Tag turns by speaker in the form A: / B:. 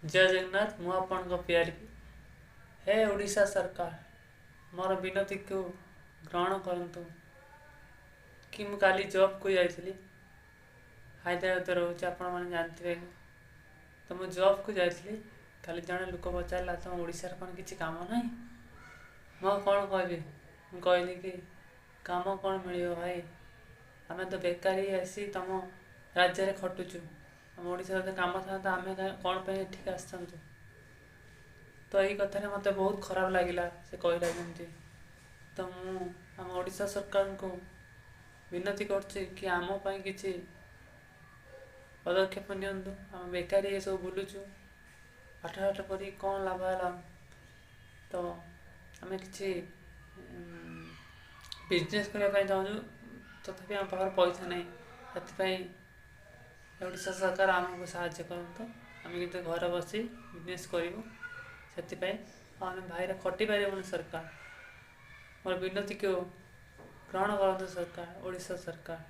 A: ଜୟ ଜଗନ୍ନାଥ। ମୁଁ ଆପଣଙ୍କ ପିଆରପି। ହେ ଓଡ଼ିଶା ସରକାର, ମୋର ବିନତିକୁ ଗ୍ରହଣ କରନ୍ତୁ କି ମୁଁ କାଲି ଜବ୍କୁ ଯାଇଥିଲି। ହାଇଦ୍ରାବାଦ ରହୁଛି, ଆପଣମାନେ ଜାଣିଥିବେ। ତ ମୁଁ ଜବ୍କୁ ଯାଇଥିଲି କାଲି। ଜଣେ ଲୋକ ପଚାରିଲା, "ତୁମ ଓଡ଼ିଶାରେ କ'ଣ କିଛି କାମ ନାହିଁ?" ମୁଁ ଆଉ କ'ଣ କହିବି? ମୁଁ କହିଲି କି କାମ କ'ଣ ମିଳିବ ଭାଇ, ଆମେ ତ ବେକାରୀ ଆସି ତୁମ ରାଜ୍ୟରେ ଖଟୁଛୁ। ଆମ ଓଡ଼ିଶାରେ ଯଦି କାମ ଥାନ୍ତା, ଆମେ କ'ଣ ପାଇଁ ଏଠିକି ଆସିଥାନ୍ତୁ? ତ ଏଇ କଥାରେ ମୋତେ ବହୁତ ଖରାପ ଲାଗିଲା, ସେ କହିଲା ଯେମିତି। ତ ମୁଁ ଆମ ଓଡ଼ିଶା ସରକାରଙ୍କୁ ବିନତି କରୁଛି କି ଆମ ପାଇଁ କିଛି ପଦକ୍ଷେପ ନିଅନ୍ତୁ। ଆମେ ବେକାରୀ ଏସବୁ ବୁଲୁଛୁ। ପାଠ ସାଠ କରି କ'ଣ ଲାଭ ହେଲା? ତ ଆମେ କିଛି ବିଜନେସ୍ କରିବା ପାଇଁ ଚାହୁଁଛୁ, ତଥାପି ଆମ ପାଖରେ ପଇସା ନାହିଁ। ସେଥିପାଇଁ ଓଡ଼ିଶା ସରକାର ଆମକୁ ସାହାଯ୍ୟ କରନ୍ତୁ। ଆମେ କିନ୍ତୁ ଘରେ ବସି ବିଜନେସ୍ କରିବୁ, ସେଥିପାଇଁ ଆଉ ଆମେ ବାହାରେ ଖଟି ପାରିବୁନି। ସରକାର, ମୋର ବିନତିକୁ ଗ୍ରହଣ କରନ୍ତୁ ସରକାର, ଓଡ଼ିଶା ସରକାର।